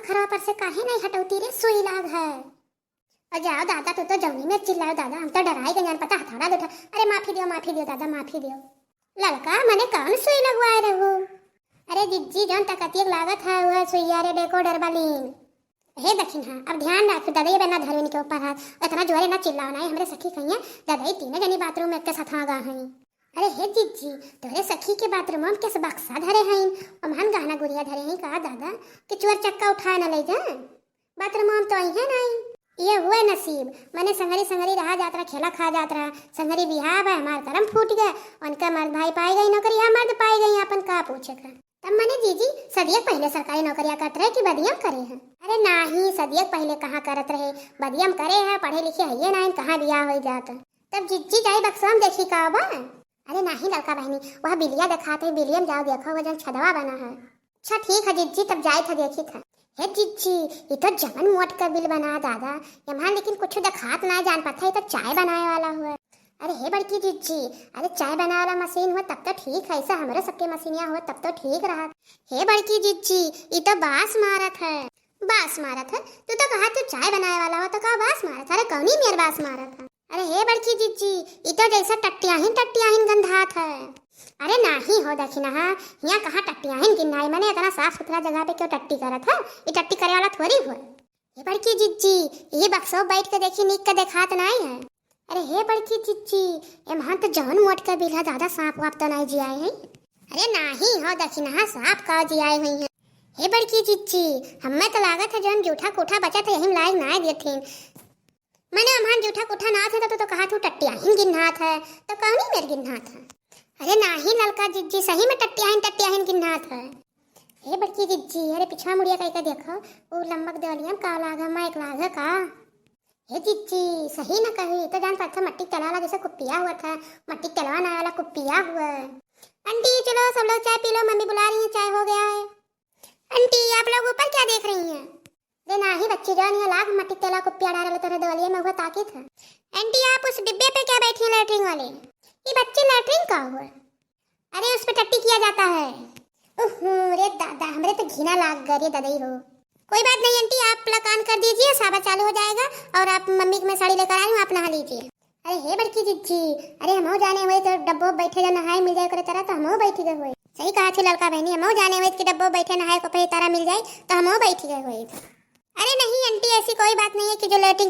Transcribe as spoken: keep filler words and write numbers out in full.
घरवा पर से काहे नहीं हटौती रे, सुई लाग है। और जाओ दादा, तू तो जौनी में चिल्लाओ दादा, हम तो डराई गए, जान पता हथौड़ा उठा। अरे माफी दियो, माफी दियो दादा, माफी दियो। ललका, मने कौन सुई लगवाए रहू? अरे जिज्जी, जौन तकतियक लागत है, वह सुइया रे, डेको डरबालीन। हे दखिनहा, अब ध्यान रख, ददई बे ना धरे इनके ऊपर हाथ, इतना जोरे ना चिल्लाओ ना, हमरे सखी कहिया, ददई तीनों जनी बाथरूम में एक के साथ आ गा हैं। अरे हे जिज्जी, तोरे सखी के बाथरूम में केस बक्सा धरे हैं, ओमहन गहना गुरिया धरे हैं का दादा, कि चोर चक्का उठाए न ले जाए? बाथरूम में तो आई है नहीं। ये हुए नसीब, मने संगरी संगरी रहा जात रहा, खेला खा जात रहा, संगरी बिहाव है, हमार करम फूट गए, उनका मर्द भाई पाए गई नौकरी, या मर्द पाए गई अपन का पूछे का। तब मने जीजी, सदियक पहले सरकारी नौकरिया करत रहे कि बदियम करे हैं? अरे नाही, सदियक पहले कहाँ करत रहे, बदियम करे हैं, पढ़े लिखे हइये नाइन, कहाँ बियाह हो जात। तब जिज्जी जाई बक्सवा में देखी का बा। अरे नाही ललका बहनी, वह बिलिया देखात है, बिलियम जाओ देखो, वो जौन छदवा बना है। अच्छा ठीक है जिज्जी, तब जाई था देखी था। हे जिज्जी, ये तो जवन मोट का बिल बना दादा, एम्हन लेकिन कुछ देखात ना जान पता, ये तो चाय बनाए वाला हुआ। अरे हे बड़की जिज्जी, अरे चाय बनावे वाला मशीन हुआ तब तो ठीक है, ऐसा हमरो सबके मशीनिया हुआ तब तो ठीक रहत। हे बड़की जिज्जी, ई तो बास मारत है। बास मारत है? तू तो कहा तू चाय बनावे वाला हो तो का बास मारत है? अरे कौनी मेर बास मारत है? अरे हे बड़की जिज्जी, ई तो जैसे टट्टियाहिन टट्टियाहिन गंधात है। अरे नाही हो दखिनहा, हियाँ कहाँ टट्टियाहिन गिन्हाई, मने इतना साफ सुथरा जगह पे क्यों टट्टी करत है? ई टट्टी करे वाला थोड़ी हुआ। हे बड़की जिज्जी, ये बक्सो बैठ के देखी, नीक के देखात नाई है। अरे हे बड़की जिज्जी, एम्हन तो जौन मोट के बिल है, दादा सांप वाप तो नाई जियाए हैं? अरे नाही हो दखिनहा, सांप का जियाए हुई हैं। हे बड़की जिज्जी, हमें तो लागत है जौन जूठा कूठा बचत है, यही में लाग नाई देथिन। मने एम्हन जूठा कूठा नाथ है तो तू तो कहा तू टट्टियाहिन गिन्हात है, तो कौनी मेर गिन्हात है? अरे नाही ललका जिज्जी, सही में टट्टियाहिन टट्टियाहिन गिन्हात है। हे बड़की जिज्जी, अरे पिछवा मुड़िया कह के देखो, वो लम्बक देवलिया में का लाग है, माइक लाग है का? हे जिज्जी, सही न कही, तो जान पड़ता मट्टी के तेला वाला जैसे कुप्पिया हुआ था, मट्टी के तेलवा ना वाला कुप्पिया हुआ। आंटी चलो सब लोग चाय पी लो, मम्मी बुला रही है, चाय हो गया है। आंटी आप लोग ऊपर क्या देख रही हैं? अरे नाही बच्ची, जौन ये लाग मट्टी के तेला कुप्पिया डाले तोरे देवलिया में हुआ ताकित है। आंटी आप उस डिब्बे पे क्या बैठी हैं लेटरिन वाले? ये बच्ची लेटरिन का हुआ? अरे उस पे टट्टी किया जाता है। उहूं, रे दादा, हमरे तो घिना लाग गए रे ददई हो। कोई बात नहीं आंटी, आप प्लग ऑन कर दीजिए, सावर चालू हो जाएगा और आप मम्मी की मैं साड़ी लेकर आई हूँ, आप नहा लीजिए। अरे हे बड़की जिज्जी, अरे हमहू जाने हुए तो डब्बो बैठे जो नहाए मिल जाए करे तरह तो हमहू बैठ गए हुए। सही कहा थी ललका बहनी, हमहू जाने हुए कि डब्बो बैठे नहाए को पे तारा मिल जाए तो हमहू बैठ गए हुए। अरे नहीं आंटी, ऐसी कोई बात नहीं है कि जो लेटरिन